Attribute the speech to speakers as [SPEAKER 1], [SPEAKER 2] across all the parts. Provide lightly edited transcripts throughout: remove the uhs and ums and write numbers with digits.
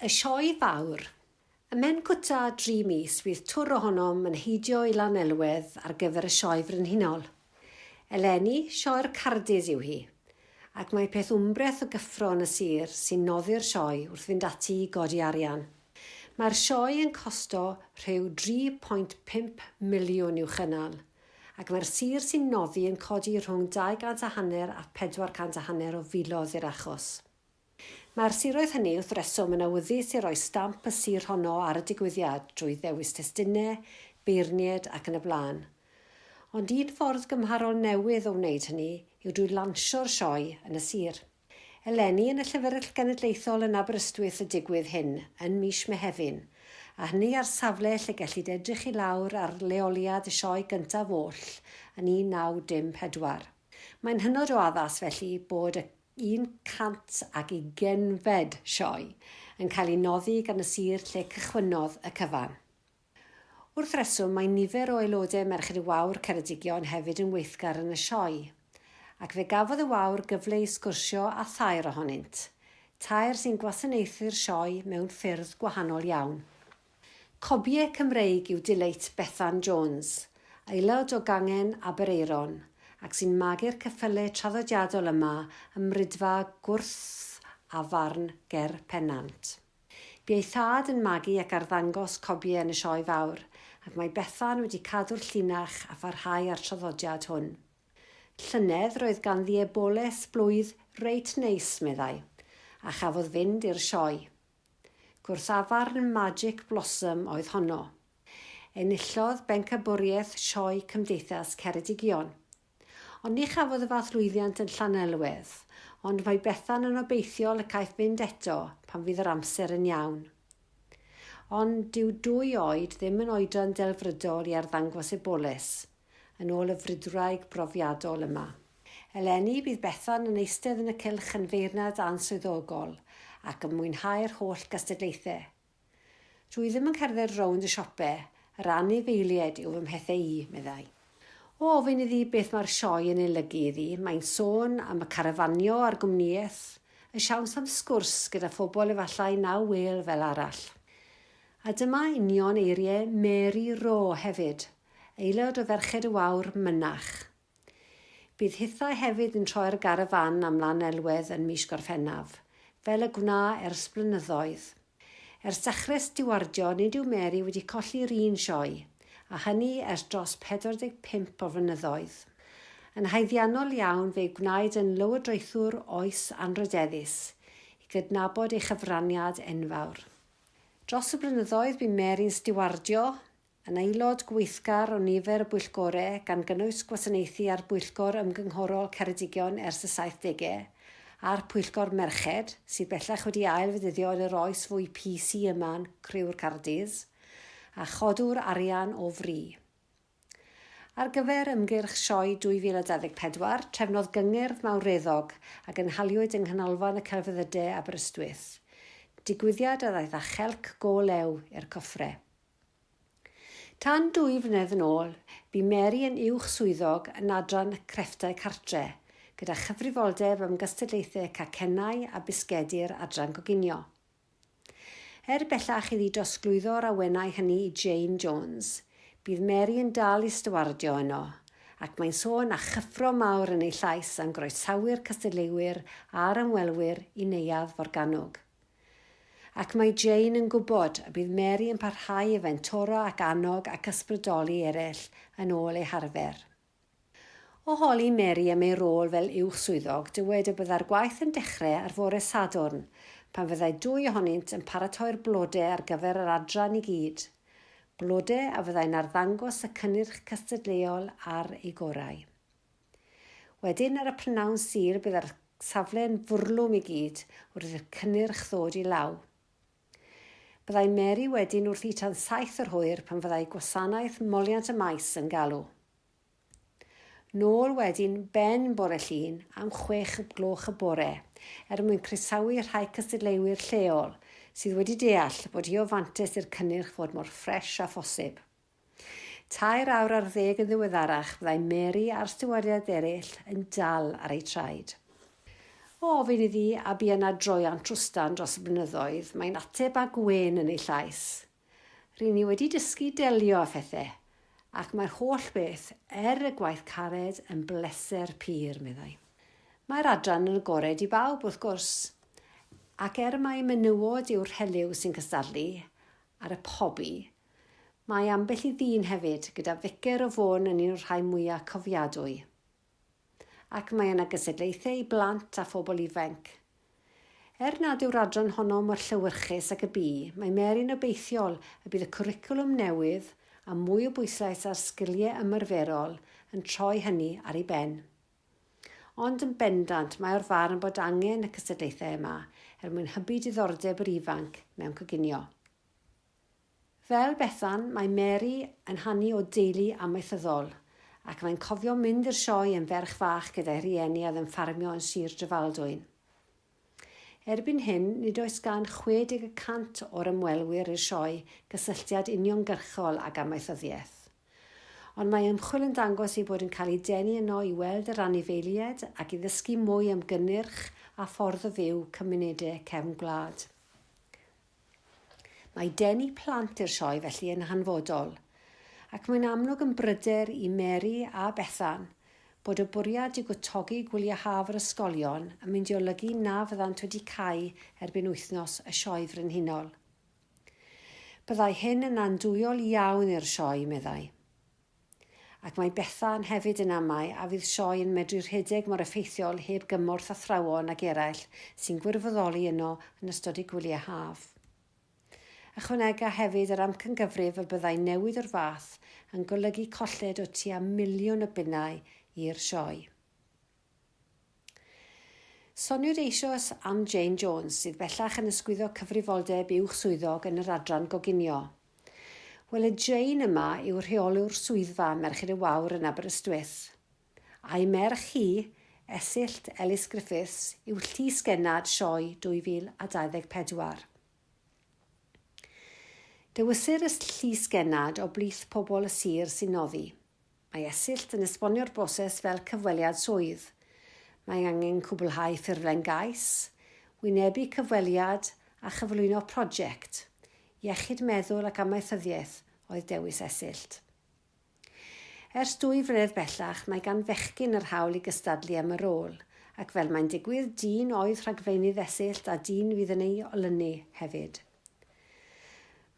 [SPEAKER 1] Y Sioe Fawr. Ymhen cwta dri mis bydd twr ohonom yn heidio i Lanelwedd ar gyfer y Sioe Frenhinol. Eleni, Sioe'r Cardis yw hi, ac mae peth wmbreth o gyffro yn y sir sy'n noddi'r sioe wrth fynd ati i godi arian. Mae'r sioe yn costo rhyw 3.5 miliwn i'w chynnal, ac mae'r sir sy'n noddi yn codi rhwng 200 a hanner a 400 a hanner o filoedd i'r achos. Mae'r siroedd hynny wrth reswm yn awyddus i roi stamp y sir honno ar y digwyddiad drwy ddewis testunau, beirniaid ac yn y blaen. Ond un ffordd gymharol newydd o wneud hynny yw drwy lansio'r sioe yn y sir. Eleni yn y Llyfrgell Genedlaethol yn Aberystwyth y digwydd hyn yn mis Mehefin, a hynny ar safle lle gellid edrych i lawr ar leoliad y sioe gyntaf oll yn 1914. Mae'n hynod o addas felly bod y un 120fed sioe yn cael ei noddi gan y sir lle cychwynnodd y cyfan. Wrth reswm, mae nifer o aelodau Merched y Wawr Ceredigion hefyd yn weithgar yn y sioe, ac fe gafodd y Wawr gyfle i sgwrsio â thair ohonynt, tair sy'n gwasanaethu'r sioe mewn ffyrdd gwahanol iawn. Cobie Cymreig yw Dileit Bethan Jones, aelod o gangen Aberaeron, ac sy'n magu'r ceffyle traddodiadol yma ym Mrydfa Gwrth-afarn ger Pennant. Bu ei thad yn magu ac arddangos cobie yn y Sioe Fawr, ac mae Bethan wedi cadw'r llinach a pharhau â'r traddodiad hwn. Llynedd roedd ganddi eboles blwydd reit neis, meddai, a chafodd fynd i'r sioe. Gwrthafarn Magic Blossom oedd honno. Enillodd bencampwriaeth Sioe Cymdeithas Ceredigion. Ond ni chafodd y fath lwyddiant yn Llanelwedd, ond mae Bethan yn obeithiol y caiff fynd eto pan fydd yr amser yn iawn. Ond dyw dwy oed ddim yn oedran delfrydol i arddangos eboles, yn ôl y fridwraig brofiadol yma. Eleni, bydd Bethan yn eistedd yn y cylch yn feirniad answyddogol ac yn mwynhau'r holl gystadlaethau. Dw i ddim yn cerdded rownd y siope, yr anifeiliaid yw fy mhethau i, meddai. O ofyn iddi beth mae'r sioe yn ei olygu iddi, mae'n sôn am y carafanio a'r gwmnïaeth, y siawns am sgwrs gyda phobl efallai na wêl fel arall. A dyma union eiriau Mary Rowe hefyd, aelod o Ferched y Wawr, Mynach. Bydd hithau hefyd yn troi'r garafán am Lanelwedd yn mis Gorffennaf, fel y gwna ers blynyddoedd. Ers dechrau stiwardio, nid yw Mary wedi colli'r un sioe, a hynny ers dros 45 o flynyddoedd. Yn haeddiannol iawn, fe'i gwnaed yn lywodraethwr oes anrhydeddus, i gydnabod ei chyfraniad enfawr. Dros y blynyddoedd, bu Mary'n stiwardio, Yn aelod gweithgar o nifer o bwyllgorau, gan gynnwys gwasanaethu ar Bwyllgor Ymgynghorol Ceredigion ers y saithdegau, a'r Pwyllgor Merched, sydd bellach wedi ail-fedyddio yn yr oes fwy PC yma'n criw'r Cardis, a chodwr arian o fri. Ar gyfer ymgyrch Sioe 2024, trefnodd gyngerdd mawreddog a gynhaliwyd yng Nghanolfan y Celfyddydau Aberystwyth, digwyddiad a ddaeth â chelc go lew i'r coffre. Tan dwy flynedd yn ôl, bu Mary yn uwch swyddog yn adran Crefftau Cartre, gyda chyfrifoldeb am gystadlaethau cacennau a bisgedi'r adran goginio. Er bellach iddi drosglwyddo'r awenau hynny i Jane Jones, bydd Mary yn dal i stiwardio yno, ac mae'n sôn â chyffro mawr yn ei llais am groesawu'r cystadleuwyr a'r ymwelwyr i Neuadd Forgannwg. Ac mae Jane yn gwybod y bydd Mary yn parhau i fentora ac annog ac ysbrydoli eraill yn ôl ei harfer. O holi Mary am ei rôl fel uwch swyddog, dywed y byddai'r gwaith yn dechrau ar fore Sadwrn, pan fyddai dwy ohonynt yn paratoi'r blodau ar gyfer yr adran i gyd, blodau a fyddai'n arddangos y cynnyrch cystadleuol ar eu gorau. Wedyn ar y prynhawn Sul byddai'r safle'n fwrlwm i gyd wrth i'r cynnyrch ddod i law. Byddai Mary wedyn wrthi tan saith yr hwyr pan fyddai gwasanaeth moliant y maes yn galw. Nôl wedyn ben bore Llun am chwech y gloch y bore er mwyn croesawu rhai cystadleuwyr lleol sydd wedi deall bod hi o fantais i'r cynnyrch fod mor ffresh â phosib. Tair awr ar ddeg yn ddiweddarach byddai Mary a'r stiwardiaid eraill yn dal ar eu traed. O ofyn iddi a bu yna droeon trwstan dros y blynyddoedd, mae'n ateb â gwên yn ei llais. Ry'n ni wedi dysgu delio â phethe, ac mae'r holl beth, er y gwaith caled, yn bleser pur, meddai. Mae'r adran yn agored i bawb, wrth gwrs, ac er mai menywod yw'r rhelyw sy'n cystadlu ar y pobi, mae ambell i ddyn hefyd, gyda Ficer o Fôn yn un o'r rhai mwya' cofiadwy. Ac mae yna gystadlaethau i blant a phobl ifainc. Er nad yw'r adran honno mor llewyrchus ag y bu, mae Mary'n obeithiol y bydd y cwricwlwm newydd a mwy o bwyslais ar sgiliau ymarferol yn troi hynny ar ei ben. Ond yn bendant, mae o'r farn bod angen y cystadlaethau yma er mwyn hybu diddordeb yr ifanc mewn coginio. Fel Bethan, mae Mary yn hanu o deulu amaethyddol, ac mae'n cofio mynd i'r sioe yn ferch fach gyda'i rhieni a oedd yn ffarmio yn Sir Drefaldwyn. Erbyn hyn, nid oes gan 60 y cant o'r ymwelwyr i'r sioe gysylltiad uniongyrchol ag amaethyddiaeth. Ond mae ymchwil yn dangos eu bod yn cael eu denu yno i weld yr anifeiliaid ac i ddysgu mwy am gynnyrch a ffordd o fyw cymunedau cefn gwlad. Mae denu plant i'r sioe felly yn hanfodol, ac mae'n amlwg yn bryder i Mary a Bethan bod y bwriad i gwtogi gwyliau haf yr ysgolion yn mynd i olygu na fyddant wedi cau erbyn wythnos y Sioe Frenhinol. Byddai hyn yn andwyol iawn i'r sioe, meddai. Ac mae Bethan hefyd yn amau a fydd sioe yn medru rhedeg mor effeithiol heb gymorth athrawon ag eraill sy'n gwirfoddoli yno yn ystod eu gwyliau haf. Ychwanega hefyd yr amcangyfrif y byddai newid o'r fath yn golygu colled o tua miliwn o bunnau i'r sioe. Soniwyd eisoes am Jane Jones, sydd bellach yn ysgwyddo cyfrifoldeb uwch swyddog yn yr adran goginio. Wel, y Jane yma yw rheolwr swyddfa Merched y Wawr yn Aberystwyth. A'i merch hi, Esyllt Ellis Griffiths, yw llys-gennad Sioe 2024. Dewisir y llys-gennad o blith pobl y sir sy'n noddi. Mae Esyllt yn esbonio'r broses fel cyfweliad swydd. Mae angen cwblhau ffurflen gais, wynebu cyfweliad a chyflwyno prosiect. Iechyd meddwl ac amaethyddiaeth oedd dewis Esyllt. Ers dwy flynedd bellach, mae gan fechgyn yr hawl i gystadlu am y rôl, ac fel mae'n digwydd, dyn oedd rhagflaenydd Esyllt a dyn fydd yn ei olynu hefyd.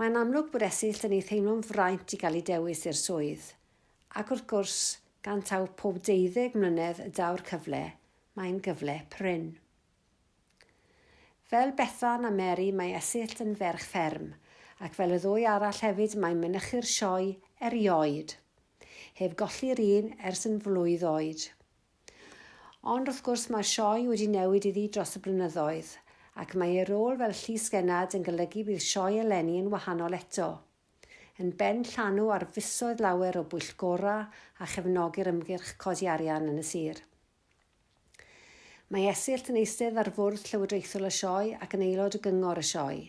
[SPEAKER 1] Mae'n amlwg bod Esyllt yn ei theimlo'n fraint i gael ei dewis i'r swydd, ac wrth gwrs, gan taw pob deuddeg mlynedd y daw'r cyfle, mae'n gyfle prin. Fel Bethan a Mary mae Esyllt yn ferch fferm, ac fel y ddwy arall hefyd mae'n mynychu'r sioe erioed, heb golli'r un ers yn flwydd oed. Ond wrth gwrs mae'r sioe wedi newid iddi dros y blynyddoedd, ac mae ei rôl fel llys-gennad yn golygu bydd sioe eleni yn wahanol eto. Yn ben llanw ar fisoedd lawer o bwyllgora a chefnogi'r ymgyrch codi arian yn y sir. Mae Esyllt yn eistedd ar fwrdd llywodraethol y sioe ac yn aelod o gyngor y sioe.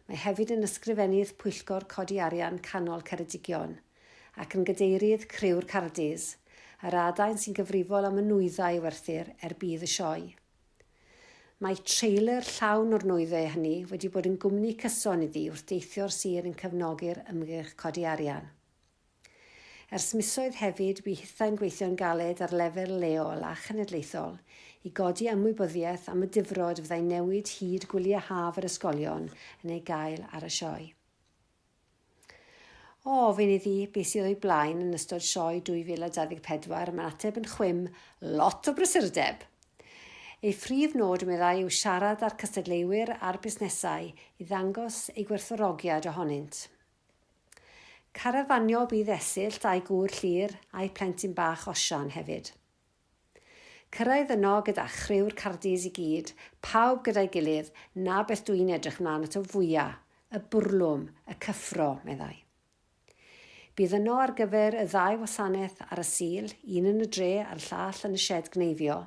[SPEAKER 1] Mae hefyd yn ysgrifennydd Pwyllgor Codi Arian Canol Ceredigion ac yn gadeirydd Criw'r Cardis, yr adain sy'n gyfrifol am y nwyddau a werthir er budd y sioe. Mae trailer llawn o'r nwyddau hynny wedi bod yn gwmni cyson iddi wrth deithio'r sir yn cefnogi'r ymgyrch codi arian. Ers misoedd hefyd, bu hithau'n gweithio'n galed ar lefel leol a chenedlaethol i godi ymwybyddiaeth am y difrod fyddai newid hyd gwyliau haf yr ysgolion yn ei gael ar y sioe. O ofyn iddi beth sydd o'i blaen yn ystod sioe 2024, mae'r ateb yn chwim, lot o brysurdeb! Ei phrif nod, meddai, yw siarad â'r cystadleuwyr a'r busnesau i ddangos ei gwerthfawrogiad ohonynt. Carafanio bydd Esyllt a'i gŵr Llŷr a'u plentyn bach Osian hefyd. Cyrraedd yno gyda chriw'r Cardis i gyd, pawb gyda'i gilydd, 'na beth dw i'n edrych mlaen ato fwya', y bwrlwm, y cyffro, meddai. Bydd yno ar gyfer y ddau wasanaeth ar y Sul, un yn y dre a'r llall yn y sied gneifio,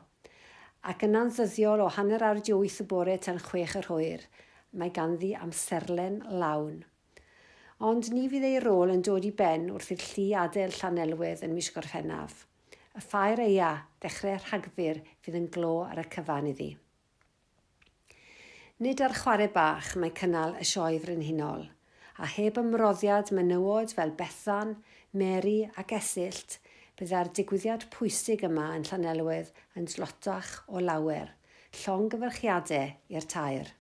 [SPEAKER 1] ac yna'n ddyddiol o hanner awr 'di wyth y bore tan chwech yr hwyr, mae ganddi amserlen lawn. Ond ni fydd ei rôl yn dod i ben wrth i'r llu adael Llanelwedd yn mis Gorffennaf. Y ffair aea, ddechrau Rhagfyr, fydd yn glo ar y cyfan iddi. Nid ar chwarae bach mae cynnal y Sioe Frenhinol, a heb ymroddiad menywod fel Bethan, Mary ac Esyllt, byddai'r digwyddiad pwysig yma yn Llanelwedd yn dlotach o lawer. Llongyfarchiadau i'r tair.